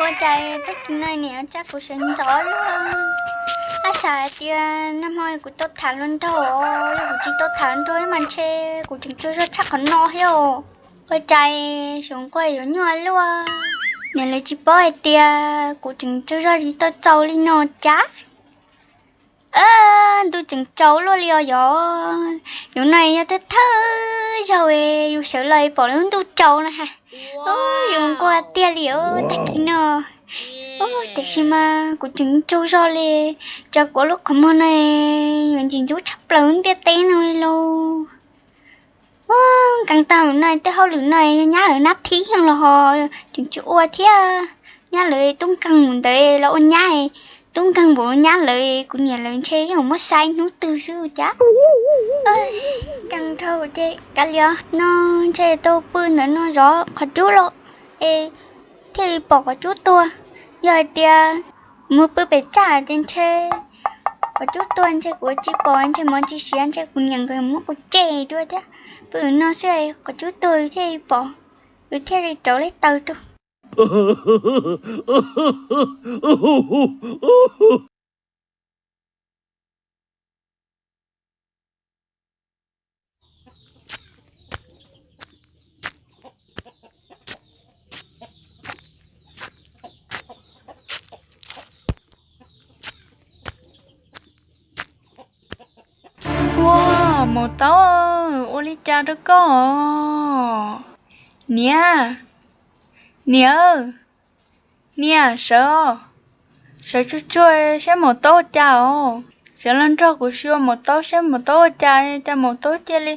Ua cas tag kis no niam tsa kuv sawv ntxov luaj. Ab, xav hais tias nag hmo kuv tau tham hluas nraug, yog kuv tsis tau tham hluas nraug mas ntshe kuv tseem tsaug zog tshaj qhov no thiab. Ua cas xyov nquag yuav nyuaj luaj, niam lawv tsis paub hais tias kuv tseem tsaug zog tsis tau txaus li no cas. Ntuj tseem tsaus luaj li os yog. Yus no yog thawj thawj zaug yus sawv los pom lub ntuj tsaus no ha. Yus nquag tiag li os tag kis no. Tiam sis mas kuv tseem tsaug zog li, tsam kuv lub qhov muag no yuav ntxim ntxub tshaj plaws ntiaj teb no li lauj. Nkees tag no tej hauj lwm no yog nyab lawv nab thib heev los ho tseem tsis ua thiab. Nyab lawv tub nkeeg mus ntawd los ua nyab, tub nkeeg npaum nyab lawv kuv niam lawv ntshe yeej muab sai hnub twg xwb cas. Nkees dhau ces kav liam no ntshe tau pw ntawm no zov qhov cub los es thiaj li pom qhov cub tuag. Yog hais tias mus pw pem txaj ces ntshe qhov cub tuag ntshe kuv tsis pom, ntshe mov tsis siav, ntshe kuv niam nkawd muab kuv cem dua thiab. Pw no xwb qhov cub tuag thiaj li pom, yus thiaj li rauv lub taw rau. Ua, maum taub, ua li cas rau koj? Niam, niam, niam sawv, sawv tsuag tsuag saib maum taub ua cas os. Sawv los nrog kuv xyuas maum taub saib maum taub ua cas, cas maum taub cia li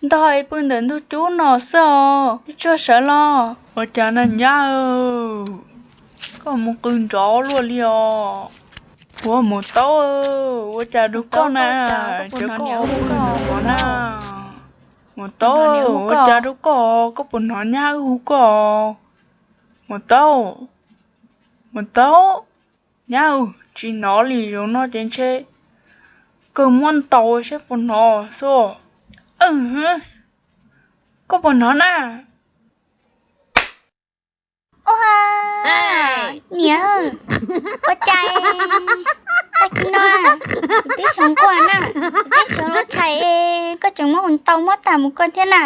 ntog pw ntawm ntug cub no xwb os. Tsuag tsuag sawv los. Ua cas na nyab, koj mus qw nrov luaj li os. Ua maum taub, ua cas rau koj na, cas koj ua pw ntawm no na? Maum taub, ua cas rau koj, koj puas hnov nyab wb hu koj? Maum taub, maum taub, nyab, tsis hnov li, zaum no ces ntshe kawg muab ntaus saib puas hnov xwb. Koj puas hnov na? Ua, niam, ua cas tag kis no kuv twb xyov nquag na, kuv twb xyov los tshais, koj tseem muab kuv ntaus muab tag mus koj thiab na.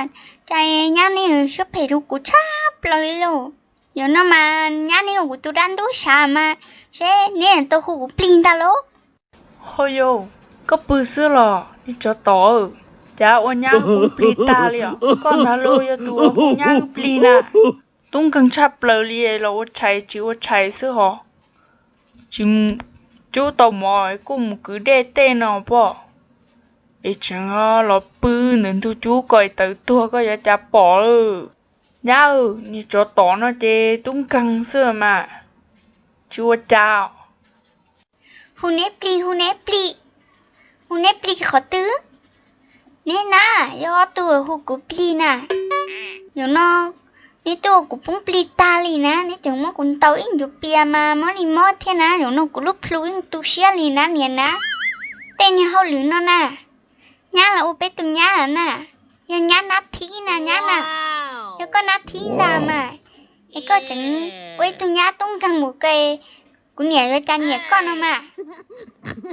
Cas nyab neb suab phem rau kuv tshaj plaws li lauj. Yog no mas nyab neb ua kuv tus dab ntub sav mas seb neb tau hu kuv plig ntag lauj. Ho yau, koj pw xwb los niag tsov tom, cas ua nyab wb plig tag li os? Koj ntag lauj yog tus ua hu nyab wb plig na. Tub nkeeg tshaj plaws li los ua tshais tsis ua tshais xwb hos. Tsis cub tau mov kuj mus kwv dej tej no pob, es tseem los pw ntawm ntug cub ko es tawv tuag koj yuav cas pom. Nyab, niag tsov tom no ces tub nkeeg xwb mas tsis ua cas. Hu neb plig, hu neb plig, hu neb plig qhov twg? Neb na, yog ob tug hu kuv plig na. Yog no neb twb ua kuv poob plig tag li na, neb tseem muab kuv ntaus ib ncuav pias mas mob li mob thiab na, yog no kuv lub plhu yeej tu siab li na niam na. Tej niag hauj lwm no na, nyab los ua peb tus nyab na, yog nyab nab thib na nyab na, yog koj nab thib ntag mas, es koj tseem ua ib tug nyab tub nkeeg mus ko, kuv niam yuav cas nyiam koj no mas.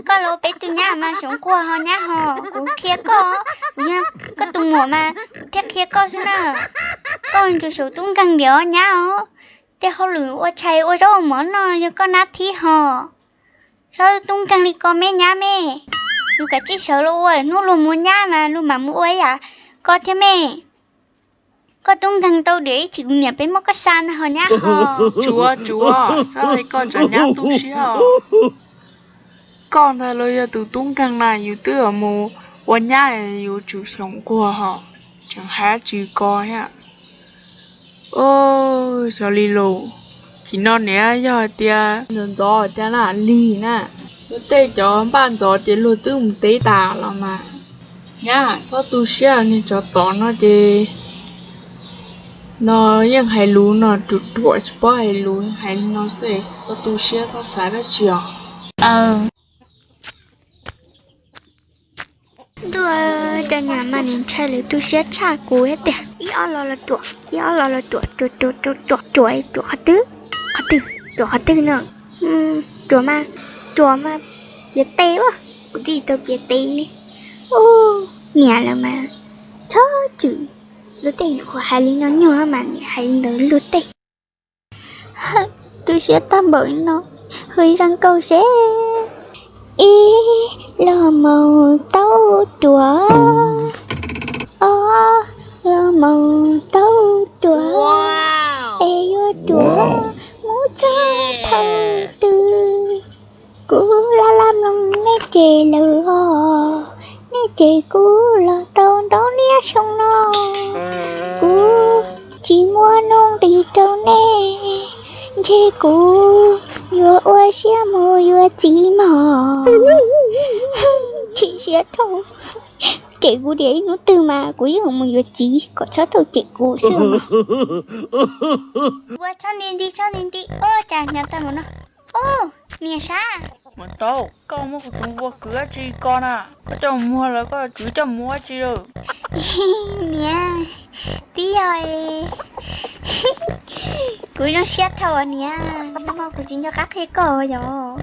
Koj los ua peb tus nyab mas xyov nquag ho nyab ho, kuv qhia koj, kuv yog koj tus muam mas kuv thiaj qhia koj xwb na. Koj ntsuas saum tub nkeeg ntiav nyab os, tej hauj lwm ua tshais ua zaub ua mov no yog koj nab thib ho. Txhob tub nkeeg li ko me nyab me, yus kav tsij sawv los ua, hnub luag mus nyab mas luag mam mus ua ib yam koj thiab me. Koj tub nkeeg tau diam ib chim kuv niam peb muab koj xa ntag ho nyab ho. Tsuav, tsuav, txhob hais koj tsav nyab tu siab os. Koj ntag los yog tus tub nkeeg na, yus twb mus ua nyab yus tsum xyaum nquag ho, tseem hais tsis ko thiab. Xyov li los, chim no niam yog hais tias ntxov ntxov cas na lig na, luag tej cov npaj ntxov ces luag twb mus teb tas los mas. Nyab txhob tu siab, niag tsov tom no ces no yeej hais lus no ruam ruam tsis paub hais lus, hais no xwb, txhob tu siab txhob xav dab tsi os. Ntuj, cov nyab mas nws ntshai lawv tu siab tshaj kuv thiab tiag. Ib ob lo los ruam, ib ob lo los ruam, ruam ruam ruam ruam ruam qhov twg, qhov twg. Ruam qhov twg no? Ruam mas, ruam mas piav tes ua, kuv twb tsis tau piav tes li. Ub, niam lawv mas txhob txwm luag tej nyuam qhuav hais li no nyuag mas niam hais li ntawd luag tej. Tu siab tag npaum no, hu ib zaj nkauj seb. Ib los mus taub ruam, ob los mus taub ruam, es yuav ruam mus txog thaum twg? Kuv laj laj mloog nej ces lawm os, nej ces kuv los tau ntau niaj xyoo no. Kuv tsis muaj nuj nqis rau nej, ntshe kuv yuav ua siab mus yuav txiv mog. Chim siab dhau. Cem kuv tias ib hnub twg mas kuv yeej mus yuav txiv kom txhob tau cem kuv xwb os. Ua txhob nti nti, txhob nti nti, ua cas hnyav tag npaum no. Ub, niam sav. Mas tau, koj muab kuv tus npua kwv dab tsi ko na? Koj coj mus muag los koj tsis coj mus ua dab tsi lawm? Niam, twb yog kuv zoo siab dhau niam, nag hmo kuv tsis nco qab qhia koj yom.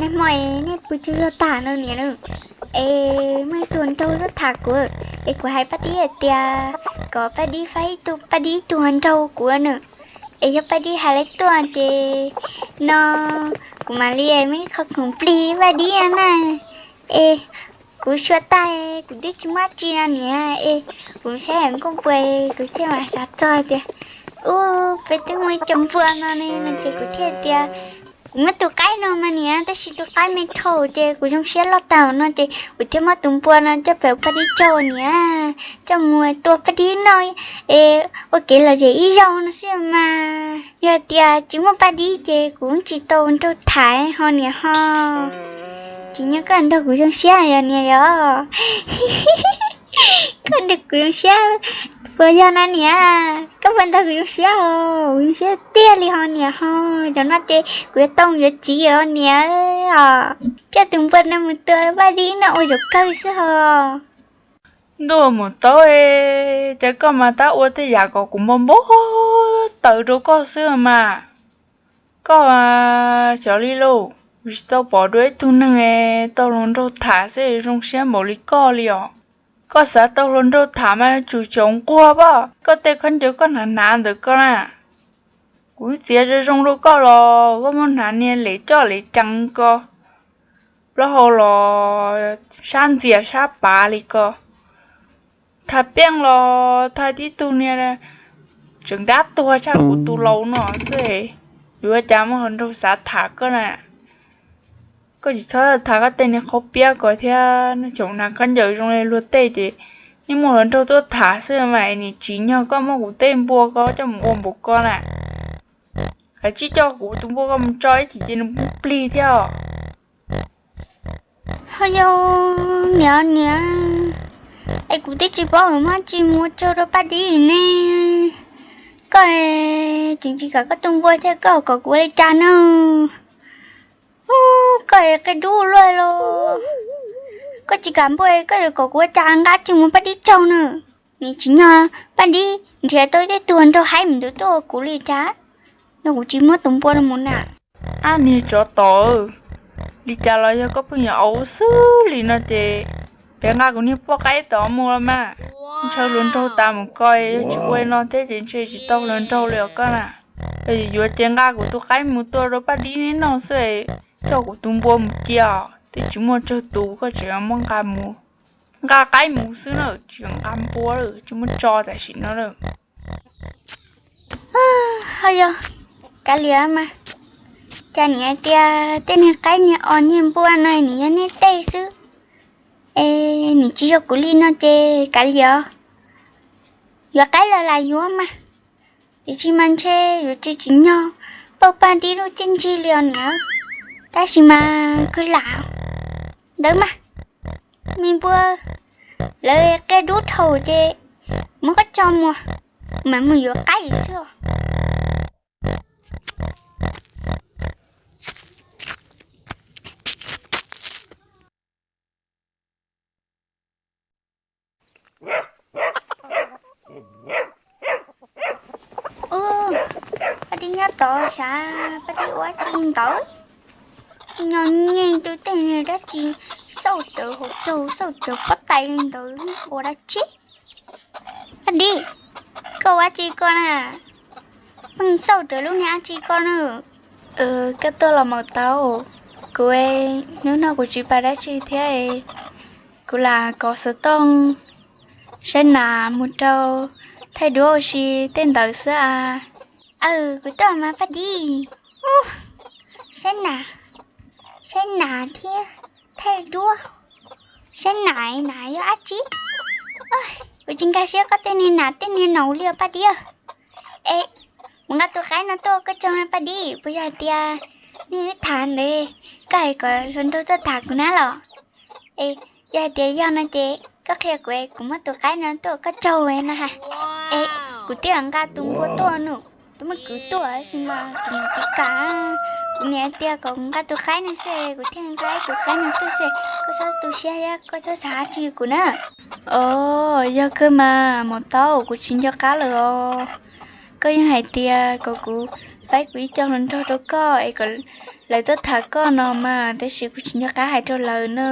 Nag hmo es nej pw tsaug zog tag no niam na, es muaj ib tug nraug tuaj tham kuv, es kuv hais Paj Dib hais tias kom Paj Dib faib ib tug, Paj Dib ib tug nraug kuv na. Es yog Paj Dib hais lawv tuaj ces no kuv mam li muaj ib qho khoom plig Paj Dib na. Es kuv xyuas tag kuv twb tsis muaj dab tsi no niam, es kuv saib nkauj npua kuv thiaj mam xav txog tias, ub, peb twb muaj ib co npua no ne no ces kuv thiaj tias, kuv muab tus qaib no mas niam, tab sis tus qaib me dhau ces kuv zoo siab loj tag no ces kuv thiaj muab tus npua no coj pem Paj Dib tsaug niam, coj mus tua Paj Dib noj es ua kev lom zem ib zaug no xwb mas. Yog tias tsis muaj Paj Dib ces kuv tsis tau nraug tham ho niam ho. Tsis nyob koj nrog kuv zoo siab yog niam yog. Koj nrog kuv zoo siab puas yog na niam? Koj puas nrog kuv zoo siab os? Kuv zoo siab tiag li ho niam ho. Cov no ces kuv yuav tau yuav txiv os niam os. Coj tus npua no mus tua Paj Dib noj ua zaum kawg xwb ho. Ntuj, mus tau, cas koj mas tab ua tej yam kom kuv npau npau taws rau koj xwb mas. Koj xyov li lauj, kuv tsis tau pom dua ib tug neeg tau hluas nraug tham xwb zoo siab npaum li koj li os. Koj xav tau hluas nraug tham mas tsum xyaum nquag pab koj tej khaub ncaws koj hnav hnav ntawm koj na. Kuv txiav zoo zoo rau koj los koj muab hnav niag lem coj lem cees ko, plaub hau los sab ntxias sab pav li ko. Thaj peej los thaj tib tug niag tseem dab tuag tshaj kuv tus laus no xwb. Yuav cas muaj hluas nraug xav tham koj na. Koj tsis txhob tham koj tej niag qhov piab ko thiab, xyaum hnav khaub ncaws zoo li luag tej ces yeej muaj hluas nraug tuaj tham xwb mas, nim tsim nyog koj muab kuv tej npua ko coj mus ua npaum ko na. Kav tsij coj kuv tus npua ko mus tso ib chim ces nws poob plig thiab os. Ho yog niam niam, es kuv twb tsis paub muab tsi mus tsaug rau Paj Dib ne. Koj tseem tsis kam koj tus npua thiab koj kom kuv ua li cas no? Koj qia dub luaj los, koj tsis kam npua koj yuav kom kuv ua cas nqa tsi mus Paj Dib tsaug na? Nim tsim nyog Paj Dib nrhiav tau tej tug nraug haib mus ntawd tuaj ua kuv li cas, no kuv tsis muab tus npua no mus na. Ab niag tsov tom, li cas los yog koj pheej yuav auv xwb li no ces peb nqa kuv niag poj qaib tom mus los mas. Ntshaw hluas nraug tas mus ko, yog tsis ua li no thiab ces ntshe tsis tau hluas nraug li os koj na. Yog yuav ces nqa kuv tus qaib mus tua rau Paj Dib neb noj xwb, coj kuv tus npua mus cia os, twb tsis muaj tsawg tus koj tseem muab nqa mus. Nqa qaib mus xwb na, tsis nqa npua lawm, tsis muaj tso tam sim no lawm. Ho yog, kav liam mas, cas nim hais tias tej niag qaib niag os niag npua no nim yog nej tej xwb, es nim tsis yog kuv li no ces kav liam, yuav qaib los lam yuav mas. Tiam sis mas ntshe yuav tsis tsim nyog pauj Paj Dib lub txiaj ntsig li os niam, tab sis mas kwv lam ntawd mas, me npua lawv qia dub dhau ces muab koj tso mus, mas mus yuav qaib xwb os. Ub, Paj Dib nyob tod Tshav, Paj Dib ua dab tsi li ntawd? Nyo nyeg tus tej niag dab tsi xauj rawv hauv caug xauj rawv pob tais li ntawd ua dab tsi? Paj Dib, koj ua dab tsi ko na? Pheej xauj rawv lub niag dab tsi ko na? Koj tuaj los Maum Taub, kuv, hnub no kuv tsis pab dab tsi thiab, kuv lam kov xov tooj saib nas mus rau thaij duab ua si tej ntawd xwb as. Aw, kuv tuaj mas Paj Dib. Saib nas, saib nas thiab thaij duab, saib nas, nas yog dab tsi? Kuv tsis nkag siab koj tej niag nas tej niag noov li os Paj Dib. Es mus nqa tus qaib no tuaj koj tsaug na Paj Dib, puas yog hais tias nej wb tham ntawd koj hais kom hluas nraug tuaj tham kuv na los? Es yog hais tias yog no ces koj qhia kuv es kuv muab tus qaib no tuaj koj tsaug na ha. Es kuv twb nqa tus npua tuaj no, tus muaj kwv tuaj tab sis mas kuv niam tsis kam. Kuv niam tias kom kuv nqa tus qaib no xwb, kuv thiaj nqa tus qaib no tuaj xwb. Koj txhob tu siab thiab koj txhob xav dab tsi kuv na. Os, yog kawg mas Maum Taub, kuv tsis nco qab lawm os. Koj yeej hais tias kom kuv faib kuv ib co hluas nraug rau koj es kom lawv tuaj tham koj no mas, tab sis kuv tsis nco qab hais rau lawv na.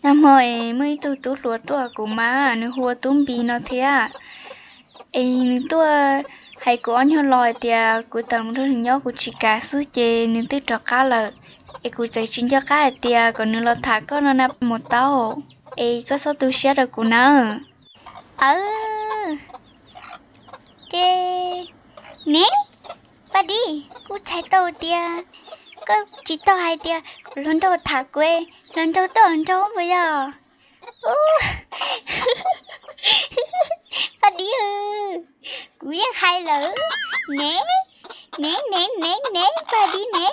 Nag hmo es muaj ib tug tub hluas tuaj kuv mas nws hu ua Tub Npis no thiab. Es nws tuaj hais kuv ob nyuag lo hais tias kuv tawm mus nrog nws nyob kuv tsis kam xwb ces nws twb rov qab lawm. Es kuv txawm tsis nco qab hais tias kom nws los tham koj no na Maum Taub. Es koj txhob tu siab rau kuv nawb. Aw, ces ne, Paj Dib, kuv txhais tau tias koj tsis tau hais tias kom hluas nraug tham kuv, hluas nraug tuaj hluas nraug puas yog? Paj Dib, kuv yeej hais lawm ne, ne ne ne ne Paj Dib ne.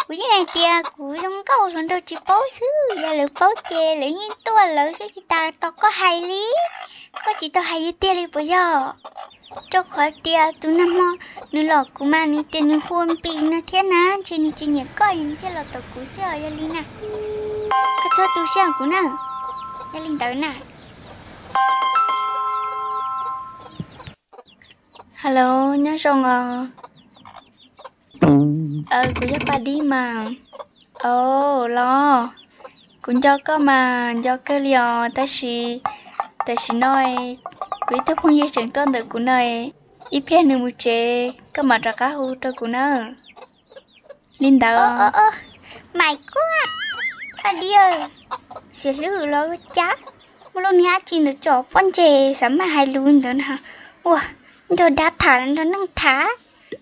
Kuv yeej hais tias kuv zoo nkauj hluas nraug tsis paub xwb, yog lawv paub ces lawv yeej tuaj lawv xwb tsis tas tos koj hais li. Koj tsis tau hais tiag tiag li puas yog? Rau qhov tias tus nag hmo nws los kuv mas nws tias nws hu ua Npis no thiab na, ntshe nws tsis nyiam koj nws thiaj los tom kuv xwb os, yog li na. Koj txhob tu siab kuv na, yog li ntawd na. Hello, nyob zoo os. Kuv yog Paj Dib mas. Os, los, kuv nco koj mas nco kawg li os, tab sis tam sim no kuv ib tug phooj ywg tseem tuaj ntawm kuv no, ib pliag nws mus tsev koj mam rov qab hu rau kuv na. Li ntawd. Mas kuj, Paj Dib, Xiav Hlwb los ua cas, muaj lub niag dab tsi ntawd tsom pob ntseg xav maj hais lus ntawd na. Ua, nrog dab tham nrog neeg tham,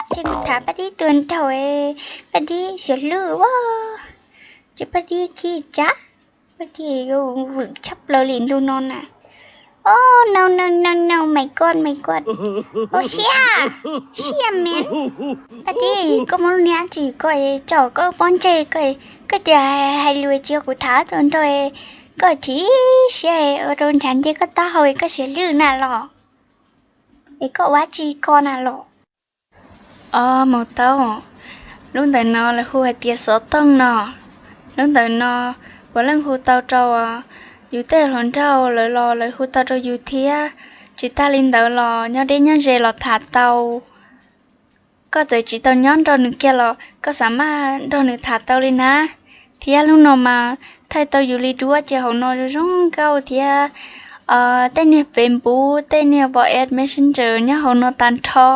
ntshe kuv tham Paj Dib tus nraug, Paj Dib Xiav Hlwb ua, ces Paj Dib khib cas, Paj Dib yuav vwm tshaj plaws li ntu no na. Oh no no no no, my God, my God. Oh, siab, siab man. Paj Dib, koj muaj lub niag dab tsi koj tsom koj lub pob ntseg ko, koj ces hais lus tsis yog kuv tham tus nraug, koj chim siab ua rau ntshav nce koj taub hau koj Xiav Hlwb na los, es koj ua dab tsi ko na los? Os, Maum Taub, lub ntawm no lawv hu hais tias xov tooj no. Lub ntawm no puav leej hu tau rau yus tej hluas nraug lawv los lawv hu tau rau yus thiab. Tsis tas li ntawd los nyob deb nyob ze los tham tau. Koj txawm tsis tau nyob nrog nws kiag los koj xav maj nrog nws tham tau li na. Thiab lub no mas thaij tau yus li duab ces hauv no zoo zoo nkauj thiab. Tej niag Facebook, tej niag WhatsApp, Messenger nyob hauv no tag nrho.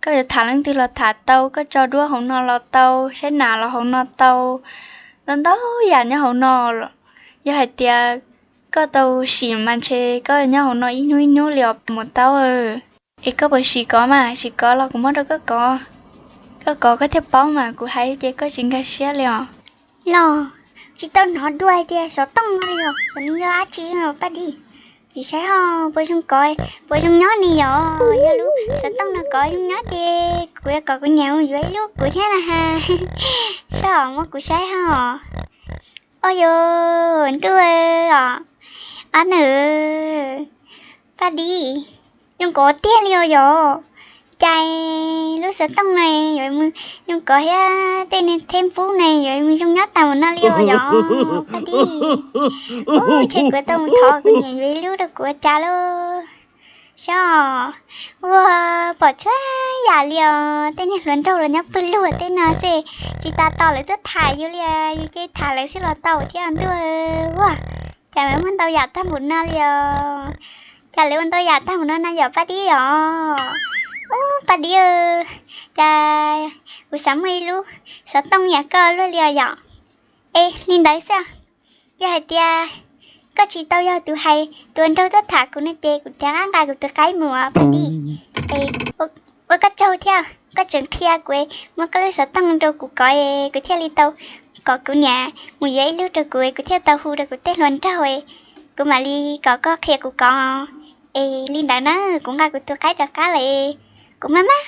Koj yuav tham leej twg los tham tau, koj tso duab hauv no los tau, saib nas los hauv no tau. Ntau ntau yam nyob hauv no. Yog hais tias koj tau sim mas ntshe koj nyob hauv no ib hnub ib hnub li os Maum Taub. Es koj puas sim kov mas, sim kov los kuv muab rau koj kov. Koj kov koj thiaj paub mas, kuv hais ces koj tsis nkag siab li os. Los, tsis tau hnov dua hais tias xov tooj no li os, xyov nws yog dab tsi os Paj Dib. Sim saib ho puas zoo kov, puas zoo nyob ni yom. Yog lub xov tooj no kov zoo nyob ces kuv yuav kom kuv niam mus yuav ib lub kuv thiab na ha. Saib os, muab kuv saib ho. Oj yos, ntuj os, ob nws, Paj Dib, zoo nkauj tiag li os yom. Cas lub xov tooj no yuav zoo nkauj thiab tej niag thej pub no yuav zoo nyob tas mus no li os yom Paj Dib. Ub, ntshe kuv tau mus thov kuv niam yuav ib lub rau kuv ua cas lauj. Xyov, ua pom txhua yam li os, tej niag hluas nraug los nyob pawg lug tej no xwb, tsis tas tos lawv tuaj tham yus li, yus cia li tham lawv xwb los tau thiab ntuj. Ua cas lawv muaj ntau yam tag npaum no li os? Cas lawv ua ntau yam tag npaum no no yom Paj Dib os? Ub Paj Dib, cas kuv xav muaj ib lub xov tooj yam koj luaj li os yom. Es li ntawd xwb, yog hais tias koj tsis tau yog tus hais tus ua nraug tuaj tham kuv no ces kuv rov qab nqa kuv tus qaib mus Paj Dib. Es ua koj tsaug thiab, koj tseem qhia kuv, muab koj lub xov tooj rau kuv kov, kuv thiaj li tau kom kuv niam mus yuav ib lub rau kuv, kuv thiaj tau hu rau kuv tej hluas nraug, kuv mam li kom koj qhia kuv kov. Es li ntawd na, kuv nqa kuv tus qaib rov qab lawm, kuv maj maj.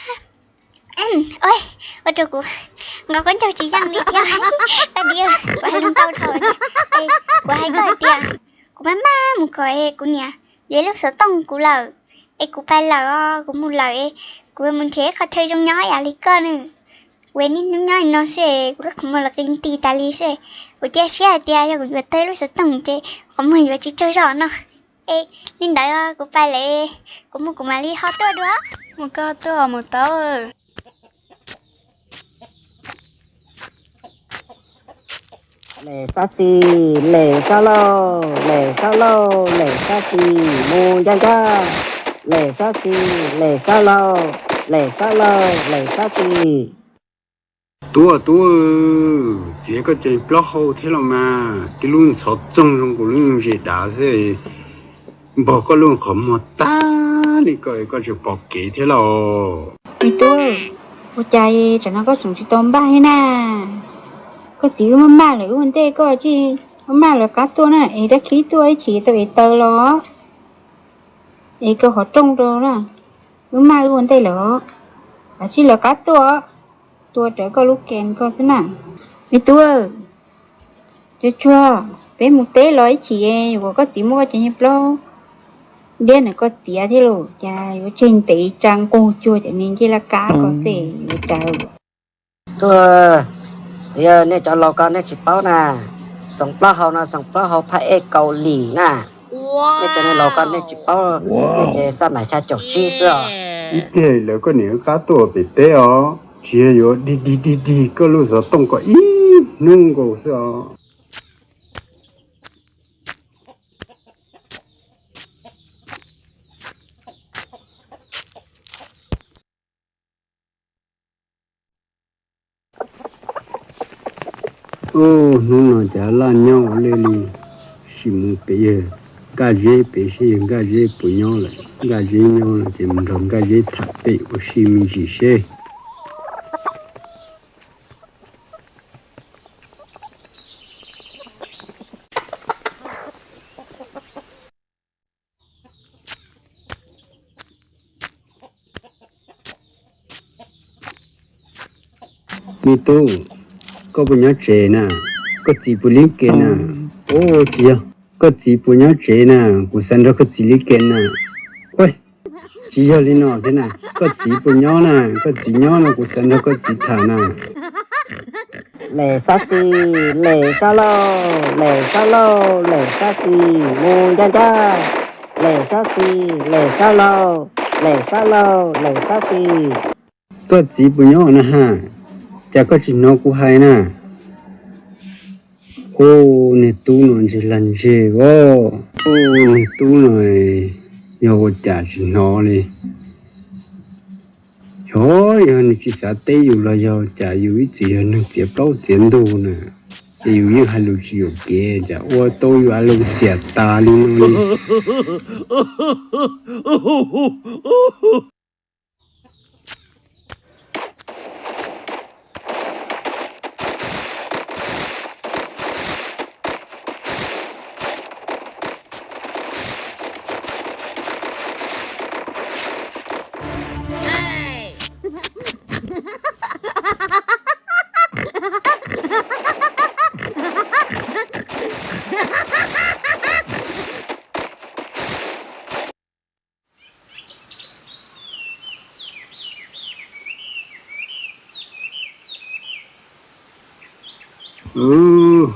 Ua, ua rau kuv nqa qaib ncaug tsis yeej li thiab. Paj Dib, kuv hais lus ntau dhau, kuv hais koj hais tias kuv maj maj mus kom kuv niam yuav ib lub xov tooj kuv lawm, es kuv pais lawm os, kuv mus lawm, kuv mus nrhiav ib qhov chaw zoo nyob ib yam li koj ne. Kuv niaj hnub nyob li no xwb, kuv lub qhov muag los qi nti tas li xwb. Kuv cia siab hais tias yog kuv yuav tau ib lub xov tooj ces qhov muag yuav tsis tsaug zog no. Es li ntawd kuv pais lawm, kuv mus kuv mam li ho tuaj dua. Mus koj tuaj mus tau. Lem sab xis, lem sab laug, lem sab laug, lem sab xis, mus ncaj ncaj. Lem sab xis, lem sab laug, lem sab laug, lem sab xis. Tub, tub, txiav koj cov plaub hau thiab los mas, tib lub ntxhov txoog zoo nkaus lub zes dav xwb, npog koj lub qhov muag tag li ko koj tseem pom kev thiab los? Me tub, ua cas tsam no koj tseem tsis tau npaj thiab na? Koj txiv wb maj maj lawm, wb ua ntej koj tsis maj maj lawv qab tuaj na, es dab khib tuaj ib chim tau es taws los, es kaw qhov rooj rau na, wb maj wb ua ntej lawm, kav tsij lawv qab tuaj, tua rawv koj lub kes koj xwb na. Me tub, tsuag tsuag, peb mus teb los ib chim, yuav kom koj txiv muab koj cov niag plaub diab ntawm koj txiav thiab los cas yuav tseg ntev tsa nqug cuag cov niag ncej laj kab ko xwb yuav cas. Tub, txiv, nej cov laus ko nej tsis paub na, xoom plaub hau no xoom plaub hau phaj ej Kaus Lim na. Nej cov niag laus ko nej tsis paub, nej ces xab maim xya caum tsib xwb os. Ib pliag lawv koj niam wb qab tuaj pem teb os, tsis yog yuav dig dig dig dig koj lub xov tooj kom ib hnub nkaus xwb os. Ub, hnub no cas laj nyob ua luaj li, sim mus pem yawg Nkaj Zeb pem seb yawg Nkaj Zeb puas nyob lawm, Nkaj Zeb nyob no ces mus nrog Nkaj Zeb tham pem ua si me ntsis seb. Me tub, koj puas nyob tsev na? Koj txiv puas li kev na? Ub, tsis yog, koj txiv puas nyob tsev na? Kuv xav nrog koj txiv li kev na. Ua, tsis yog li no thiab na, koj txiv puas nyob na? Koj txiv nyob no kuv xav nrog koj txiv tham na. Lem sab xis, lem sab laug, lem sab laug, lem sab xis, mus ncaj ncaj. Lem sab xis, lem sab laug, lem sab laug, lem sab xis. Koj txiv puas nyob na ha? Cas koj tsis hnov kuv hais na? Ub, niag tub no ntseg lag ntseg os. Ub, niag tub no yog ua cas tsis hnov li? Yog, yog nws tsis xav teb yus los yog cas yus ib txwm yog neeg txiav plaub txiav ntug na, ces yus yeej hais lus tsis yuam kev cas ua tau yus a loo xiam tas li no li.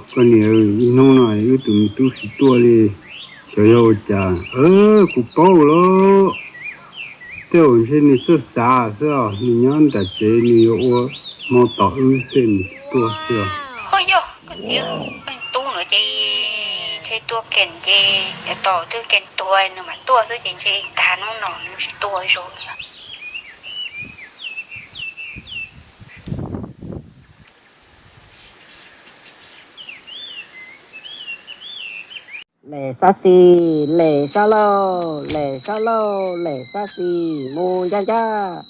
Koj niam, ib hnub no wb tus me tub tsis tuaj li, xyov yog ua cas. Kuv paub lawm, Tej zaum ntshe nws txawj xav xwb os, nws nyob nram tsev nws yuav ua hmo tos wb xwb nws tsis tuaj xwb os. Ho yog koj txiv, koj tub no ces ntshe tua kees ces yuav tos twg kees tuag nws mam tuaj xwb ces ntshe tag hnub no nws tsis tuaj zoo li. Lem sab xis, lem sab laug, lem sab laug, lem sab xis mus ncaj ncaj.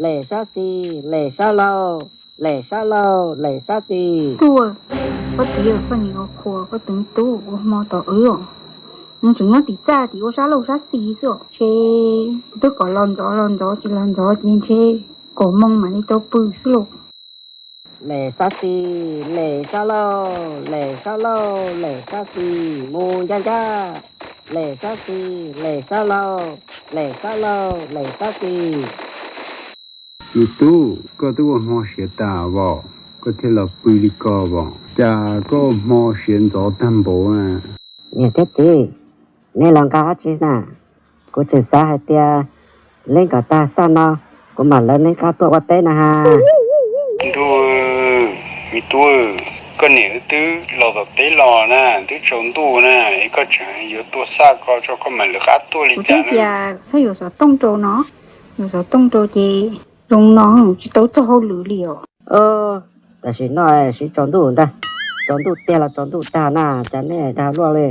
Lem sab xis, lem sab laug, lem sab laug, lem sab xis. Tuaj, koj txiv, koj niam ua qhuas koj tus me tub ua hmo tos wb os. Nws tseem nyob tim txaj tim ua sab laug sab xis xwb os. Ntshe twb kom los ntxov los ntxov tsis los ntxov ces ntshe kaum moo mam li tau pw xwb lauj. Lem sab xis, lem sab laug, lem sab laug, lem sab xis mus ncaj ncaj. Lem sab xis, lem sab laug, lem sab laug, lem sab xis. Me tub, koj twb ua hmo siav tas vos, koj thiaj los pw li ko vos, cas koj ua hmo siav ntxov tag npaum na? Niam thiab txiv, nej los nqa dab tsi na? Kuv tseem xav hais tias leb kom tag zaj no kuv mam lawv neb qab tuaj ua teb na has. Ntuj, me tub, koj niam wb twb los tom teb los na, twb tsaus ntuj na, es koj tseem yuav tua xaj ko tso koj mam lawv qab tuaj li cas? Kuv thiaj tias txhob yuav xov tooj rau no, yuav xov tooj rau ces zoo no tsis tau txog hauj lwm li os. Tam sim no siv tsaus ntuj ntag, tsaus ntuj tiag los tsaus ntuj tag na, cas nej dag luaj li.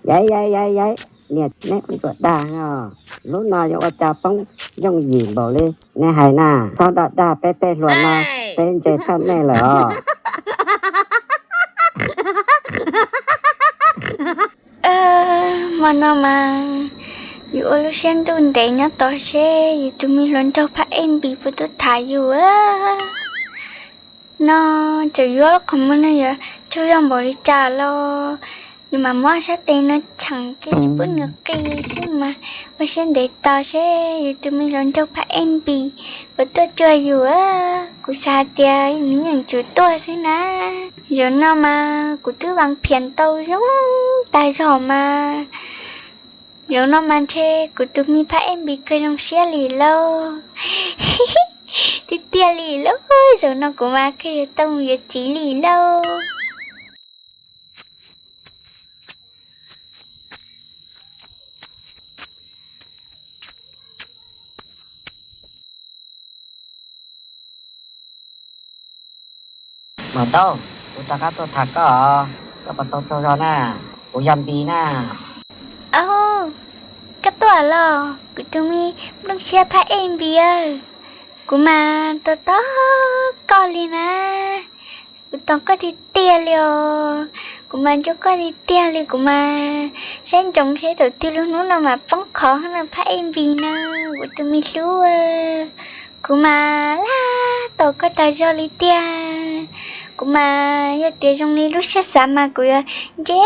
Yaiv, yaiv, yaiv, yaiv, niam neb ua ntsuam dag os. Lub no yuav ua cas poob yooj yim npaum li nej hais na. Txhob dag dag peb tej hluas no, peb ntse tshaj nej lawm os. Hmo no mas yus ua lub siab ntuj ntev nyob tos seb yus tus me hluas nraug Phab Ej Npis puas tuaj tham yus. No tseem yuav qhov muag no yuav tsaug zog npaum li cas los yus mam muab sab tes no cheem kiag tsis pub nws qi xwb mas ua siab ntev tos seb yus tus me hluas nraug Phab Ej Npis puas tuaj cuag yus. Kuv xav hais tias nws yeej tsum tuaj xwb na. Zaum no mas kuv twb vas phias tau zoo tag zog mas. Zaum no mas ntshe kuv tus me Phab Ej Npis kawg zoo siab li lauj. Tiag tiag li lauj, zaum no kuv mas kawg yuav tau mus yuav txiv li lauj. Maum Taub, kuv rov qab tuaj tham koj, koj puas tau tsaug zog na? Kuv yog Npis na. Au, koj tuaj los kuv tus me nplooj siab Phab Ej Npis aw, kuv mas tos tos koj li na. Kuv tos koj tiag tiag li os, kuv mas nco koj tiag tiag li, kuv mas saib ntsoov seb thaum twg lub hnub no mas poob qhov no Phab Ej Npis na, kuv tus me hlub. Kuv mas laj tos koj tas zog li tiag. Kuv mas yog tias zoo li lub siab xav mas kuv yuav nce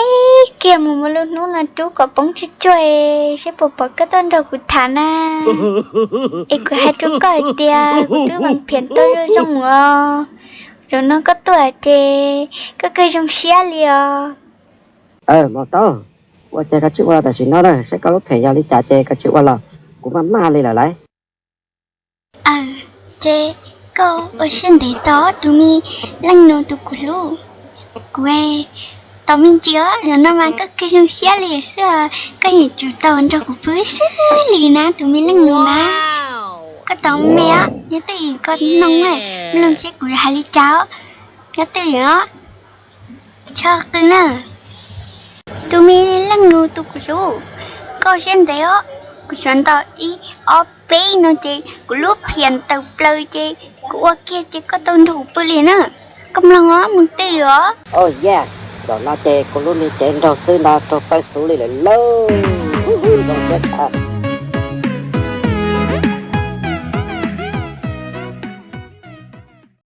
kiag mus muab lub hnub no rub kom poob tsuag tsuag saib puas pom koj tuaj nrog kuv tham na. Es kuv hais rau koj hais tias kuv twb vas phias tau zoo zoo os. Zaum no koj tuaj ces koj kawg zoo siab li os. Maum Taub, ua cas koj tsis ua los tam sim no na, saib koj lub phem yog li cas ces koj tsis ua los kuv maj maj li lawm lauj. Aw, ces koj ua siab ntev tos tus me leej nus tus kuv hlub. Kuv tos me ntsis os, zaum no mas koj kawg zoo siab li xwb, koj yeej tsum tau nrog kuv pw xwb li na tus me leej nus na. Koj tos me os, nyob twj ywm koj noog na, mloog seb kuv hais li cas os. Nyob twj ywm os. Txhob qw na. Tus me leej nus tus kuv hlub, koj siab ntev os, kuv sawv ntawm ib ob peb no ces kuv lub phias tawm plaws ces kuv ua kiag ces koj tau nrog kuv pw li na. Koj mloog os, mloog twj ywm os. Oh yes, zaum no ces kuv lub me cev nraug xwb no raug pawg xuv li lawm lauj. Zoo siab tas.